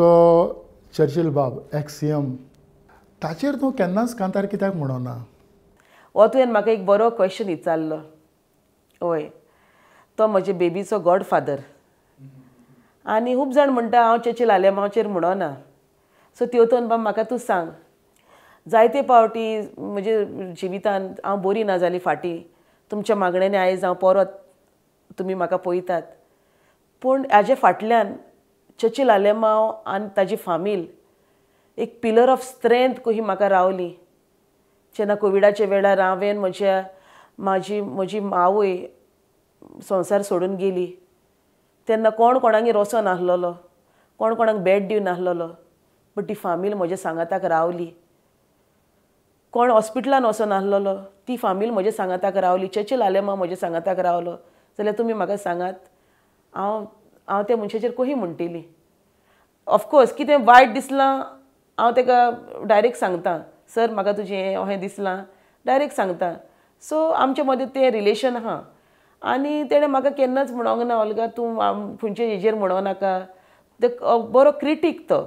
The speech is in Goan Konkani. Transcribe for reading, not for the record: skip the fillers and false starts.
आमचो चर्चिल बाब एक्स सी एम ताचेर तूं केन्नाच कांतार कित्याक म्हणना? हो तुवें म्हाका एक बरो क्वेश्चन विचारलो. हय, तो म्हजे बेबीचो गॉड फादर. आनी खूब जाण म्हणटा हांव चर्चिल आलेमांवचेर म्हणना. सो तेवतन बाब म्हाका तूं सांग, जायते पावटी म्हजे जिवितान हांव बरी ना जाली फाटीं, तुमच्या मागण्यांनी आयज हांव परत तुमी म्हाका पळयतात, पूण हाजे फाटल्यान चर्चिल आलेमांव आनी ताजी फामील एक पिलर ऑफ स्ट्रेंथ कशी म्हाका रावली. जेन्ना कोविडाच्या वेळार हांवें म्हज्या म्हाजी म्हजी आवय संवसार सोडून गेली तेन्ना कोण कोणागेर वचो नासलेलो, कोण कोणाक बेड दिवन नासलेलो, बट ती फामील म्हज्या सांगाताक रावली. कोण हॉस्पिटलान वचो नासलेलो, ती फामील म्हज्या सांगाताक रावली. चर्चिल आलेमांव म्हज्या सांगाताक रावलो. जाल्यार तुमी म्हाका सांगात, हांव हांव त्या मनशाचेर कशी म्हणटली? ऑफकोर्स कितें वायट दिसलां हांव ताका डायरेक्ट सांगता, सर म्हाका तुजें हें अहें दिसलां, डायरेक्ट सांगता. सो आमचे मदीं तें रिलेशन आहा. आनी तेणें म्हाका केन्नाच म्हणोंक ना ओल्गा तूं खंयचे हेजेर म्हणो नाका. ते बरो क्रिटीक तो.